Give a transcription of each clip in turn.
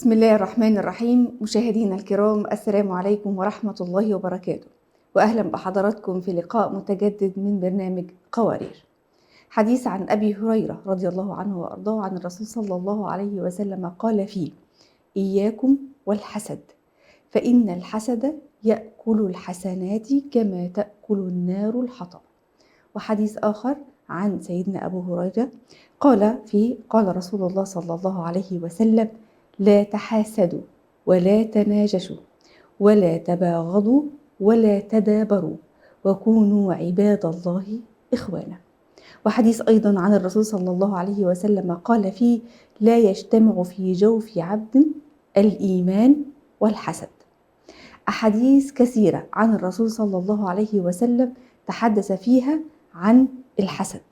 بسم الله الرحمن الرحيم. مشاهدينا الكرام، السلام عليكم ورحمة الله وبركاته، وأهلا بحضراتكم في لقاء متجدد من برنامج قوارير. حديث عن أبي هريرة رضي الله عنه وأرضاه عن الرسول صلى الله عليه وسلم قال فيه: إياكم والحسد، فإن الحسد يأكل الحسنات كما تأكل النار الحطب. وحديث آخر عن سيدنا أبو هريرة قال فيه: قال رسول الله صلى الله عليه وسلم: لا تحاسدوا ولا تناجشوا ولا تباغضوا ولا تدابروا وكونوا عباد الله إخوانا. وحديث أيضا عن الرسول صلى الله عليه وسلم قال فيه: لا يجتمع في جوف عبد الإيمان والحسد. أحاديث كثيرة عن الرسول صلى الله عليه وسلم تحدث فيها عن الحسد،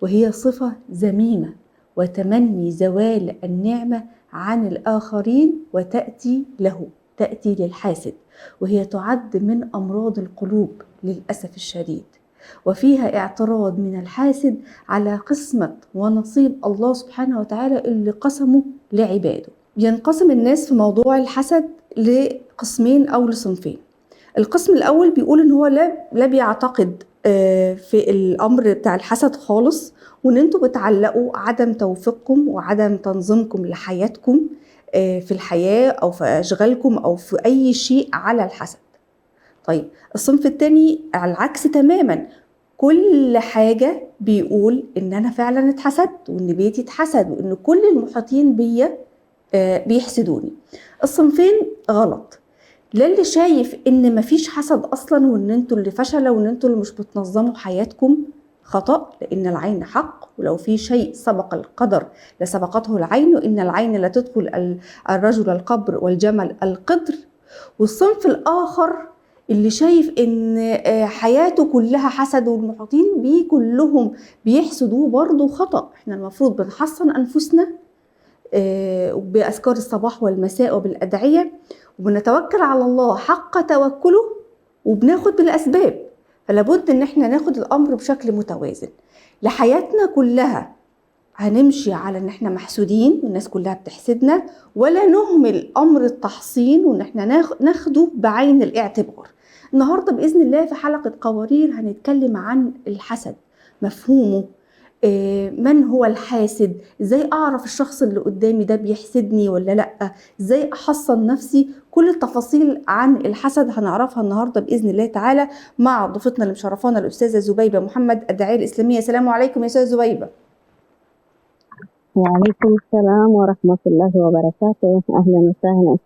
وهي صفة ذميمة وتمني زوال النعمة عن الآخرين وتأتي له، تأتي للحاسد، وهي تعد من أمراض القلوب للأسف الشديد، وفيها اعتراض من الحاسد على قسمة ونصيب الله سبحانه وتعالى اللي قسمه لعباده. ينقسم الناس في موضوع الحسد لقسمين أو لصنفين. القسم الأول بيقول إن هو لا بيعتقد في الأمر بتاع الحسد خالص، وإن أنتوا بتعلقوا عدم توفيقكم وعدم تنظيمكم لحياتكم في الحياة أو في أشغالكم أو في أي شيء على الحسد. طيب الصنف التاني على العكس تماما، كل حاجة بيقول إن أنا فعلا اتحسدت، وإن بيتي اتحسد، وإن كل المحيطين بيا بيحسدوني. الصنفين غلط. لا اللي شايف إن مفيش حسد أصلا، وإن انتوا اللي فشلة، وإن انتوا اللي مش بتنظموا حياتكم، خطأ، لأن العين حق، ولو في شيء سبق القدر لسبقته العين، وإن العين لا تدخل الرجل القبر والجمل القدر. والصنف الآخر اللي شايف إن حياته كلها حسد والمحيطين بيه كلهم بيحسدوه، برضه خطأ. احنا المفروض بنحصن أنفسنا بأذكار الصباح والمساء وبالأدعية، وبنتوكل على الله حق توكله، وبناخد بالأسباب. فلابد إن احنا ناخد الأمر بشكل متوازن لحياتنا كلها. هنمشي على إن احنا محسودين والناس كلها بتحسدنا، ولا نهمل أمر التحصين وإن احنا ناخده بعين الاعتبار. النهاردة بإذن الله في حلقة قوارير هنتكلم عن الحسد، مفهومه، من هو الحاسد، ازاي اعرف الشخص اللي قدامي ده بيحسدني ولا لا، ازاي احصن نفسي. كل التفاصيل عن الحسد هنعرفها النهارده باذن الله تعالى مع ضيفتنا اللي مشرفانا الاستاذة زبيبه محمد، الداعية الاسلامية. السلام عليكم يا استاذه زبيبه. وعليكم السلام ورحمة الله وبركاته. اهلا وسهلا.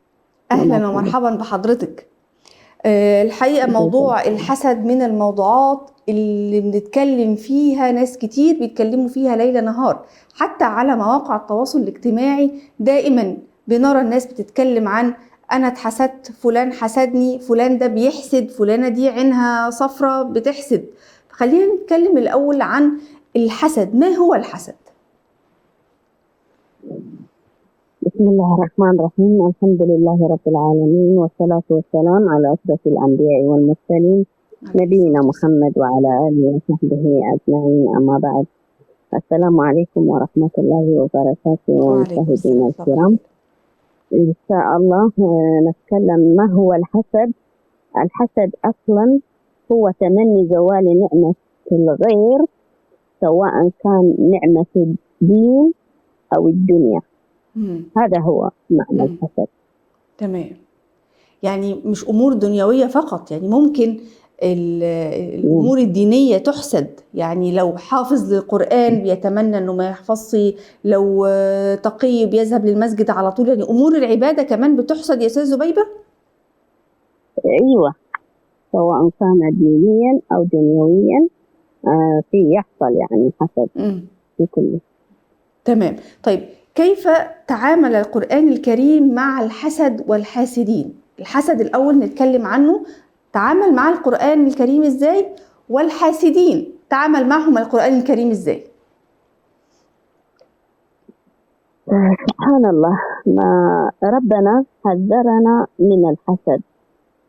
اهلا ومرحبا بحضرتك. الحقيقة موضوع الحسد من الموضوعات اللي بنتكلم فيها، ناس كتير بيتكلموا فيها ليل نهار، حتى على مواقع التواصل الاجتماعي دائما بنرى الناس بتتكلم عن أنا اتحسدت، فلان حسدني، فلان ده بيحسد، فلانة دي عينها صفرة بتحسد. خلينا نتكلم الأول عن الحسد، ما هو الحسد؟ بسم الله الرحمن الرحيم. الحمد لله رب العالمين، والصلاة والسلام على أشرف الأنبياء والمرسلين، نبينا محمد وعلى آله وصحبه أجمعين، أما بعد. السلام عليكم ورحمة الله وبركاته مشاهدينا الكرام. إن شاء الله نتكلم ما هو الحسد. الحسد أصلا هو تمني زوال نعمة الغير، سواء كان نعمة الدين أو الدنيا. هذا هو معنى الحسد. تمام، يعني مش أمور دنيوية فقط، يعني ممكن الأمور الدينية تحسد. يعني لو حافظ للقرآن بيتمنى أنه ما يحفظش، لو تقي بيذهب للمسجد على طول، يعني أمور العبادة كمان بتحسد يا أستاذ زبيبة؟ أيوة، سواء كان دينيا أو دنيويا في يحصل يعني حسد في كله. تمام. طيب كيف تعامل القرآن الكريم مع الحسد والحاسدين؟ الحسد الأول نتكلم عنه، تعامل مع القرآن الكريم إزاي؟ والحاسدين تعامل معهم القرآن الكريم إزاي؟ سبحان الله، ما ربنا حذرنا من الحسد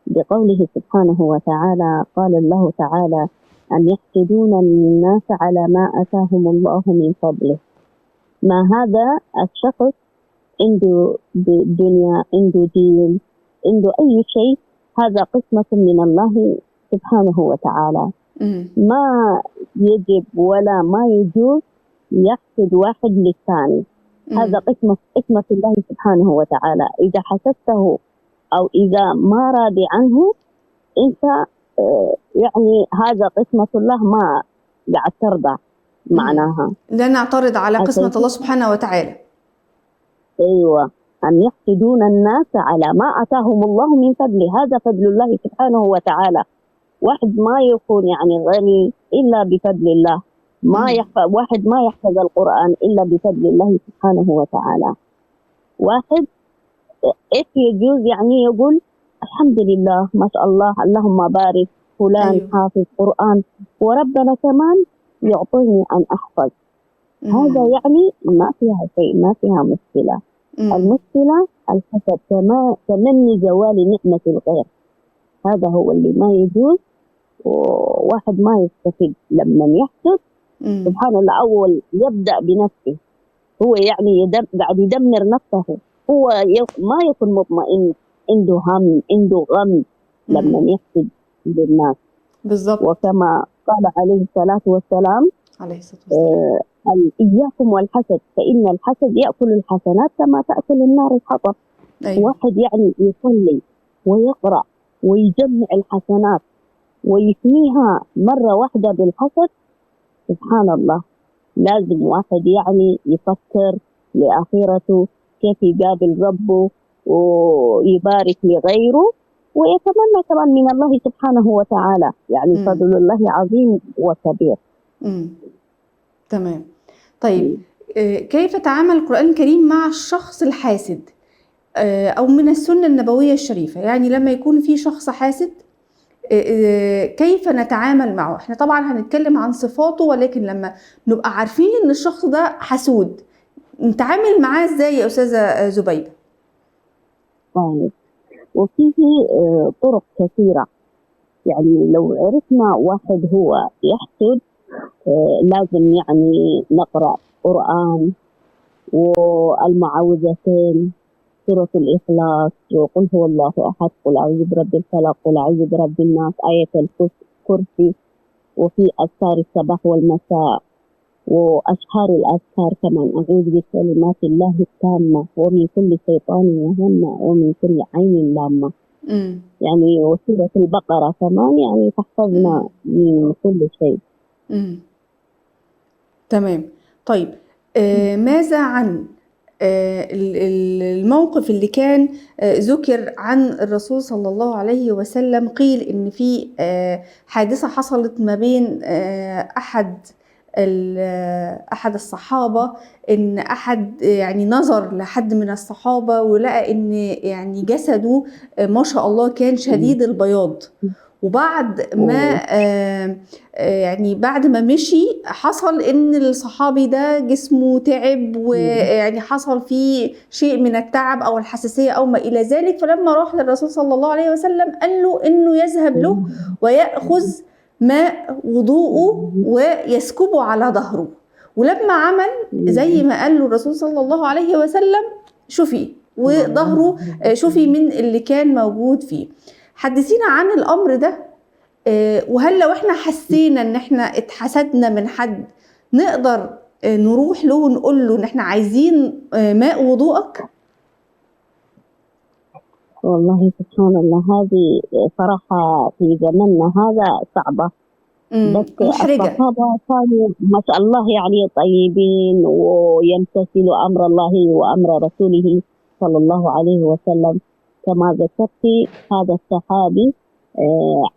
بقوله سبحانه وتعالى، قال الله تعالى: أم يحسدون الناس على ما أتاهم الله من فضله. ما هذا الشخص عنده دنيا، عنده دين، عنده أي شيء، هذا قسمة من الله سبحانه وتعالى. ما يجب ولا ما يجوز يحسد واحد للثاني. هذا قسمة الله سبحانه وتعالى. إذا حسدته أو إذا ما راضي عنه أنت، يعني هذا قسمة الله، ما قاعد ترضى معناها. لا نعترض على قسمة الله سبحانه وتعالى. أيوة، أن يحسدون الناس على ما آتاهم الله من فضله، هذا فضل الله سبحانه وتعالى. واحد ما يكون يعني غني إلا بفضل الله، ما يحفظ واحد ما يحفظ القرآن إلا بفضل الله سبحانه وتعالى. واحد إيش يجوز يعني يقول الحمد لله ما شاء الله اللهم بارك فلان حافظ قرآن وربنا كمان يعطيني أن أحفظ. هذا يعني ما فيها شيء، ما فيها مشكلة. المشكلة الحسد، تمني زوال نعمة الغير، هذا هو اللي ما يجوز. وواحد ما يستفيد لما يحسد. سبحان الله، أول يبدأ بنفسه هو، يعني قاعد يدمر نفسه هو، ما يكون مطمئن، عنده هم، عنده غم لما يحسد للناس. بالضبط. وكما قال عليه الصلاة والسلام، عليه الصلاة والسلام، إياكم والحسد فإن الحسد يأكل الحسنات كما تأكل النار الحطب. واحد يعني يصلي ويقرأ ويجمع الحسنات ويثنيها مرة واحدة بالحسد، سبحان الله. لازم واحد يعني يفكر لآخرته، كيف يقابل ربه ويبارك لغيره، ويتمنى كمان من الله سبحانه وتعالى. يعني فضل الله عظيم وكبير. تمام. طيب، كيف تعامل القرآن الكريم مع الشخص الحاسد، أو من السنة النبوية الشريفة؟ يعني لما يكون في شخص حاسد، كيف نتعامل معه؟ احنا طبعا هنتكلم عن صفاته، ولكن لما نبقى عارفين ان الشخص ده حسود نتعامل معاه ازاي يا أستاذة زبيدة؟ طيب، وفيه طرق كثيرة. يعني لو عرفنا واحد هو يحسد، لازم يعني نقرأ قرآن والمعوذتين، سورة الإخلاص، وقل هو الله أحد، قل أعوذ برب الفلق، قل أعوذ برب الناس، آية الكرسي، وفي أذكار الصباح والمساء، وأشهر الأذكار كمان، أعوذ بكلمات الله التامة ومن كل شيطان وهمة ومن كل عين لامة. يعني وسورة البقرة كمان يعني تحفظنا من كل شيء. تمام. طيب، ماذا عن الموقف اللي كان ذكر عن الرسول صلى الله عليه وسلم؟ قيل إن في حادثة حصلت ما بين أحد الصحابة، إن أحد يعني نظر لحد من الصحابة ولقى إن يعني جسده ما شاء الله كان شديد البياض، وبعد ما يعني بعد ما مشي حصل إن الصحابي ده جسمه تعب، ويعني حصل فيه شيء من التعب أو الحساسية أو ما إلى ذلك. فلما راح للرسول صلى الله عليه وسلم قال له إنه يذهب له ويأخذ ماء وضوءه ويسكبه على ظهره، ولما عمل زي ما قال له الرسول صلى الله عليه وسلم شفي، وظهره شفي من اللي كان موجود فيه. حدثينا عن الأمر ده، وهل لو احنا حسينا ان احنا اتحسدنا من حد نقدر نروح له ونقول له ان احنا عايزين ماء وضوءك؟ والله سبحان الله، هذه صراحة في زمننا هذا صعبة. بس محرجة. الصحابة كانوا ما شاء الله يعني طيبين ويمتثلوا أمر الله وأمر رسوله صلى الله عليه وسلم. كما ذكرت هذا الصحابي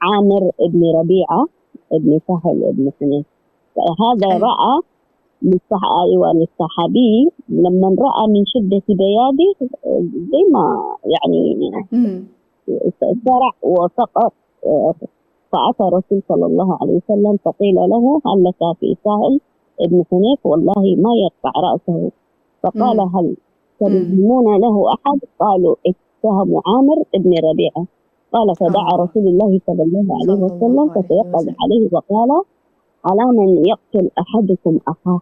عامر بن ربيعة بن سهل بن حنيف، هذا رأى للصحابي لما رأى من شدة بياضه زي ما يعني سرع وسقط، فأتى الرسول صلى الله عليه وسلم فقيل له هل لك في سهل بن حنيف؟ والله ما يرفع رأسه. فقال هل ترجمون له أحد؟ قالوا اتهموا عامر بن ربيعة. قال فدعا رسول الله صلى الله عليه وسلم فتيقظ عليه وقال على من يقتل أحدكم أخاه؟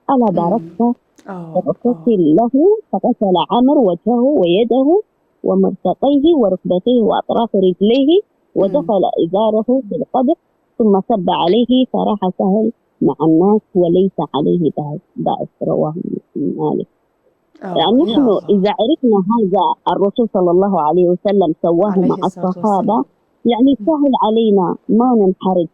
ألا باركت؟ اه. فاغتسل له، فغسل عمرو وجهه ويده ومرفقيه وركبتيه وأطراف رجليه، ودخل إزاره في القدح، ثم صب عليه، فراح سهل مع الناس وليس عليه بأس. رواه مالك. يعني يا نحن الله. إذا عرفنا هذا الرسول صلى الله عليه وسلم سواه عليه مع الصلاة الصحابة، والسلام. يعني سهل علينا ما ننحرج.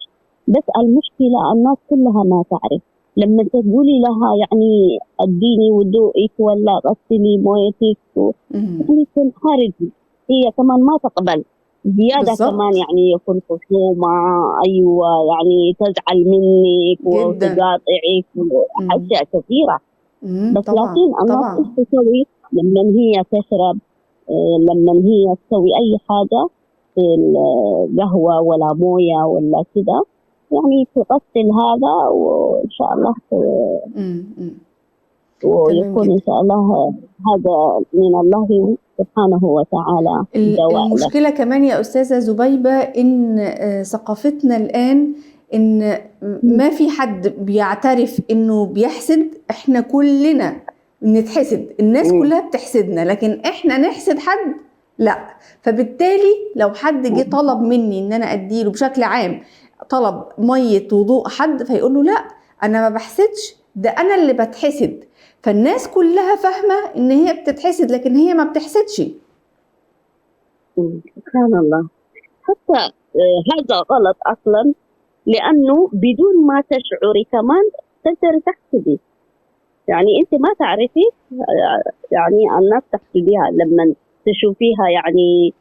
بس المشكلة الناس كلها ما تعرف، لما تقولي لها يعني اديني وضوءك ولا غسلي مويتك يعني تنحرج، هي كمان ما تقبل زيادة. كمان يعني يكون خصومة، أيوة، يعني تزعل منك جدا. وتقاطعك وأشياء كثيرة. بس لكن الناس إيش تسوي لما هي تشرب، لما هي تسوي أي حاجة في القهوة ولا موية ولا كده، يعني تغسل هذا وإن شاء الله ويكون إن شاء الله هذا من الله سبحانه وتعالى دواء له. المشكلة كمان يا أستاذة زبيبة إن ثقافتنا الآن إن ما في حد بيعترف إنه بيحسد. إحنا كلنا بنتحسد، الناس كلها بتحسدنا، لكن إحنا نحسد حد لا. فبالتالي لو حد جه طلب مني إن أنا أديله بشكل عام، طلب مية وضوء حد، فيقول له لا أنا ما بحسدش، ده أنا اللي بتحسد. فالناس كلها فاهمة إن هي بتتحسد، لكن هي ما بتحسدش. سبحان الله. حتى هذا غلط أصلا، لأنه بدون ما تشعري كمان تقدري تحسدي. يعني أنت ما تعرفي، يعني الناس تحسديها لما تشوفيها يعني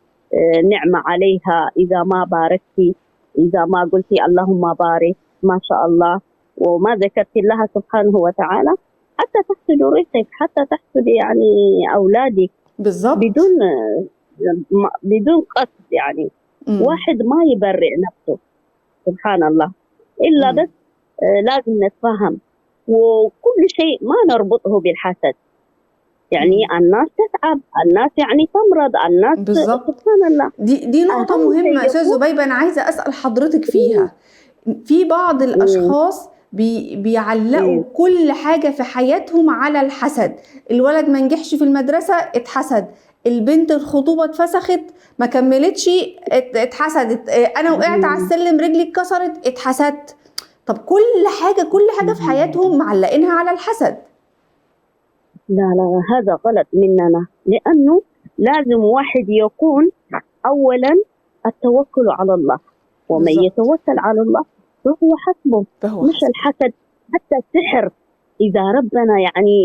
نعمة عليها، إذا ما باركتي، إذا ما قلتي اللهم بارك ما شاء الله، وما ذكرتي الله سبحانه وتعالى، حتى تحسدي رزقك، حتى تحسدي يعني أولادك. بدون قصد يعني. واحد ما يبرئ نفسه سبحان الله، إلا بس لازم نتفهم، وكل شيء ما نربطه بالحسد. يعني الناس تتعب، الناس يعني تمرض، الناس سبحان الله. دي نقطة أهم مهمة شيء أستاذ يكون زبيبة، أنا عايزة أسأل حضرتك فيها. في بعض الأشخاص بيعلقوا كل حاجة في حياتهم على الحسد. الولد ما نجحش في المدرسة اتحسد، البنت الخطوبة اتفسخت ما كملتش اتحسدت، أنا وقعت على السلم رجلي اتكسرت اتحسدت. طب كل حاجة في حياتهم معلقينها على الحسد. لا لا، هذا غلط مننا، لأنه لازم واحد يكون أولا التوكل على الله، ومن يتوكل على الله فهو حسبه، فهو مش حسبه. الحسد. حتى السحر، إذا ربنا يعني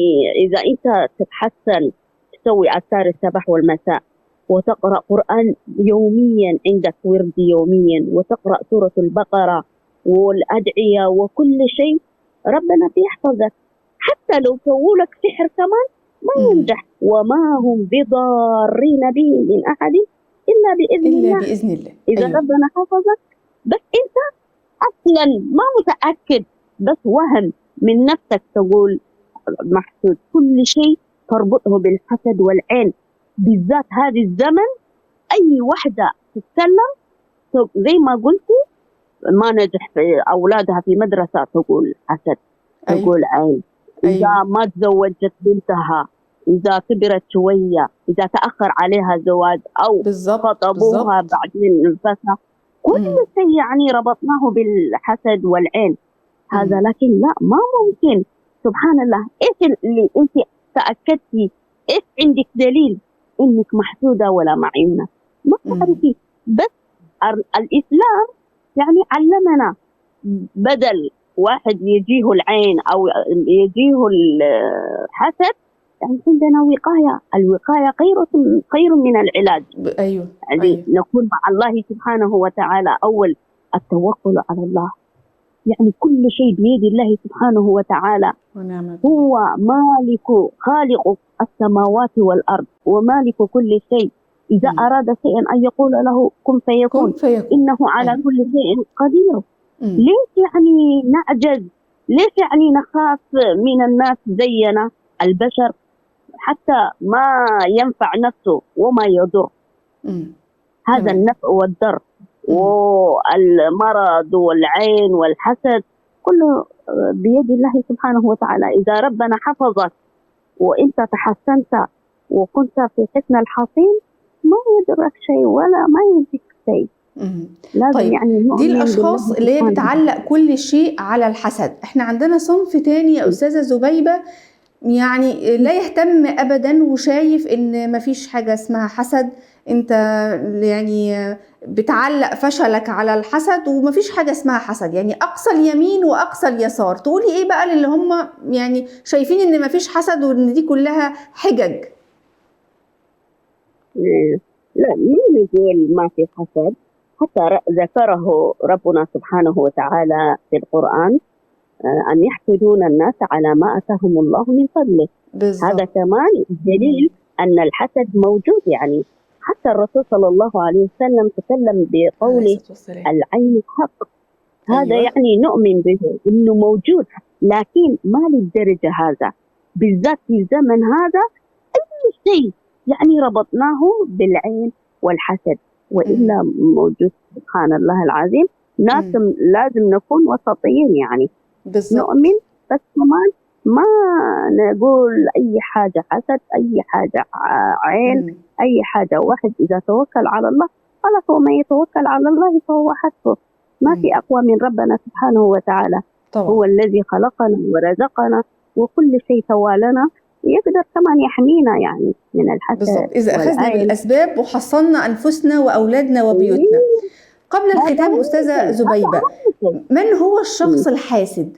إذا أنت تتحسن تسوي آثار الصباح والمساء، وتقرأ قرآن يوميا، عندك ورد يوميا، وتقرأ سورة البقرة والأدعية وكل شيء، ربنا بيحفظك. حتى لو سووا لك سحر كمان ما ينجح، وما هم بضارين به من أحد إلا بإذن إلا الله. بإذن الله. إذا ربنا حفظك، بس أنت أصلا ما متأكد، بس وهم من نفسك تقول محسود. كل شيء تربطه بالحسد والعين، بالذات هذا الزمن. أي وحدة تتكلم زي ما قلتي ما نجح في أولادها في مدرسة تقول حسد، تقول عين. إذا ما تزوجت بنتها، إذا كبرت شوية، إذا تأخر عليها زواج أو خطبوها بعدين انفسخ، كل شيء يعني ربطناه بالحسد والعين هذا. لكن لا، ما ممكن. سبحان الله، إيش اللي أنت تأكدتي؟ إيش عندك دليل إنك محسودة ولا معيونة؟ ما تعرفي. بس الإسلام يعني علمنا، بدل واحد يجيه العين أو يجيه الحسد، يعني عندنا وقاية. الوقاية خير من العلاج. يعني نكون مع الله سبحانه وتعالى أول، التوكل على الله، يعني كل شيء بيد الله سبحانه وتعالى. ونعم بالله. هو مالك، خالق السماوات والأرض ومالك كل شيء. إذا أراد شيئا أن يقول له كن فيكون. كن فيكون. إنه على كل شيء قدير. ليش يعني نعجز؟ ليش يعني نخاف من الناس زينا البشر، حتى ما ينفع نفسه وما يضر؟ هذا النفع والضر والمرض والعين والحسد كله بيد الله سبحانه وتعالى. إذا ربنا حفظك وأنت تحسنت وكنت في حصن الحصين، ما يضرك شيء ولا ما يجيك شيء. لازم طيب، يعني دي نؤمن بالله الأشخاص اللي هي سبحانه. بتعلق كل شيء على الحسد. احنا عندنا صنف تاني يا أستاذة زبيبة، يعني لا يهتم أبدا وشايف إن مفيش حاجة اسمها حسد، أنت يعني بتعلق فشلك على الحسد ومفيش حاجة اسمها حسد، يعني أقصى اليمين وأقصى اليسار. تقولي إيه بقى للي هم يعني شايفين إن مفيش حسد وإن دي كلها حجج؟ لا، مين يقول ما في حسد؟ حتى ذكره ربنا سبحانه وتعالى في القرآن، أن يحسدون الناس على ما آتاهم الله من فضله. هذا كمان دليل أن الحسد موجود. يعني حتى الرسول صلى الله عليه وسلم تكلم بقوله عليه الصلاة والسلام. العين حق. هذا يعني نؤمن به إنه موجود، لكن ما للدرجة هذا، بالذات في الزمن هذا أي شيء يعني ربطناه بالعين والحسد، وإلا موجود سبحان الله العظيم. لازم نكون وسطيين، يعني نؤمن بس كمان ما نقول أي حاجة حسد، أي حاجة عين، أي حاجة. واحد إذا توكل على الله خلاص، هو ما يتوكل على الله فهو حسبه، ما في أقوى من ربنا سبحانه وتعالى. هو الذي خلقنا ورزقنا وكل شيء توالنا، يقدر كمان يحمينا يعني من الحسد. إذا أخذنا والعين. بالأسباب وحصلنا أنفسنا وأولادنا وبيوتنا. قبل الختام أستاذة زبيبة، هذا أهم شيء. من هو الشخص الحاسد؟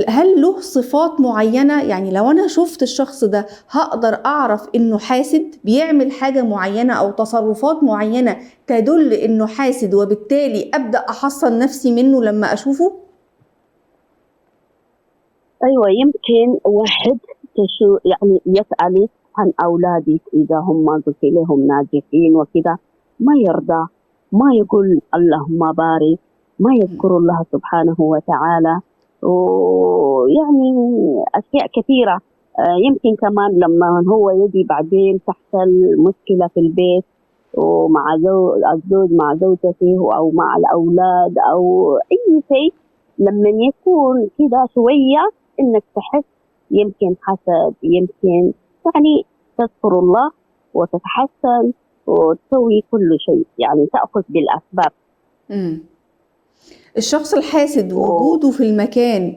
هل له صفات معينة؟ يعني لو أنا شفت الشخص ده هقدر أعرف إنه حاسد، بيعمل حاجة معينة أو تصرفات معينة تدل إنه حاسد، وبالتالي أبدأ أحصن نفسي منه لما أشوفه؟ أيوة، يمكن واحد يسأل عن أولادك إذا هم قلت لهم ناجحين وكذا، ما يرضى، ما يقول اللهم بارك، ما يذكر الله سبحانه وتعالى، ويعني أشياء كثيرة. يمكن كمان لما هو يجي بعدين تحصل مشكلة في البيت ومع الزوج مع زوجته أو مع الأولاد أو أي شيء، لما يكون كذا شوية إنك تحس يمكن حسد، يمكن تذكر الله وتتحسن وتسوي كل شيء، يعني تأخذ بالأسباب. الشخص الحاسد وجوده في المكان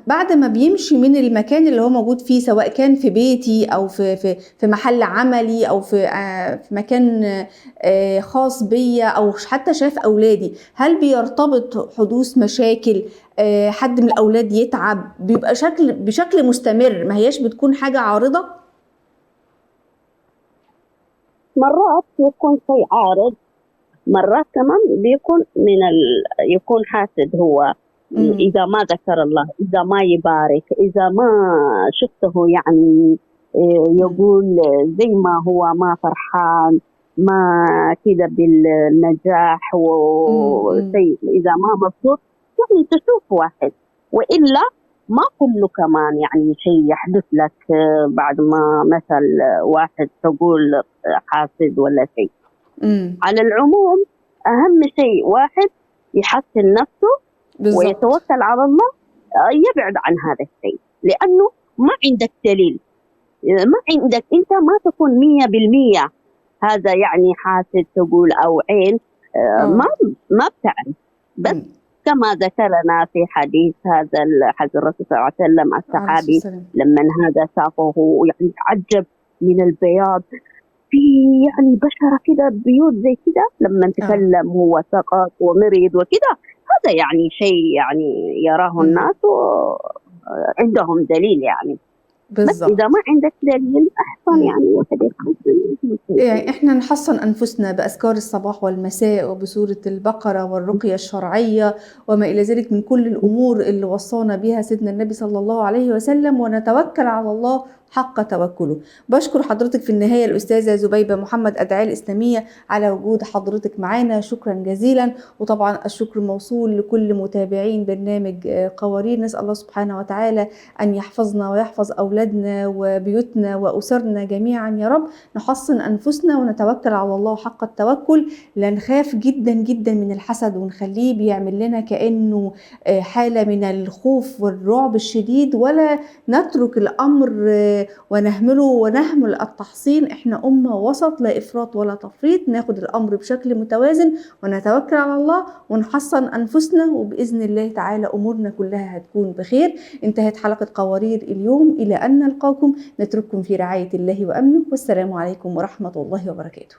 بعد ما بيمشي من المكان اللي هو موجود فيه، سواء كان في بيتي أو في محل عملي أو في مكان خاص بيا، أو حتى شاف أولادي، هل بيرتبط حدوث مشاكل؟ حد من الأولاد يتعب، بيبقى بشكل مستمر، ما هياش بتكون حاجة عارضة؟ مرات يكون شيء عارض، مرات كمان بيكون من يكون حاسد هو. إذا ما ذكر الله، إذا ما يبارك، إذا ما شفته يقول زي ما هو ما فرحان، ما كذا بالنجاح وشيء، إذا ما مبسوط تشوف واحد. وإلا ما كله كمان شيء يحدث لك بعد ما مثل واحد تقول حاسد ولا شيء. على العموم أهم شيء واحد يحسن نفسه ويتوكل على الله، يبعد عن هذا الشيء، لأنه ما عندك دليل، ما عندك، أنت ما تكون 100% هذا حاسد تقول أو عين، ما بتعرف. بس كما ذكرنا في حديث هذا حديث الرسول صلى الله عليه وسلم عليه الصلاة الصحابي والسلام. لما هذا شافه تعجب من البياض في بشرة كده بيوت زي كده، لما تكلم هو سقط ومرض وكده، هذا شيء يراه الناس وعندهم دليل. بس إذا ما عندك دليل أحسن واحد يحسن نفسه. إحنا نحصن أنفسنا بأذكار الصباح والمساء وبسورة البقرة والرقية الشرعية وما إلى ذلك من كل الأمور اللي وصانا بها سيدنا النبي صلى الله عليه وسلم، ونتوكل على الله حق توكله. بشكر حضرتك في النهاية الأستاذة زبيبة محمد الداعية الإسلامية على وجود حضرتك معانا، شكرا جزيلا. وطبعا الشكر موصول لكل متابعين برنامج قوارير. نسأل الله سبحانه وتعالى أن يحفظنا ويحفظ أولادنا وبيوتنا وأسرنا جميعا يا رب. نحصن أنفسنا ونتوكل على الله حق التوكل، لا نخاف جدا جدا من الحسد ونخليه بيعمل لنا كأنه حالة من الخوف والرعب الشديد، ولا نترك الأمر ونهمله ونهمل التحصين. احنا أمة وسط، لا إفراط ولا تفريط، ناخد الأمر بشكل متوازن ونتوكل على الله ونحصن أنفسنا، وبإذن الله تعالى أمورنا كلها هتكون بخير. انتهت حلقة قوارير اليوم، إلى أن نلقاكم نترككم في رعاية الله وأمنه، والسلام عليكم ورحمة الله وبركاته.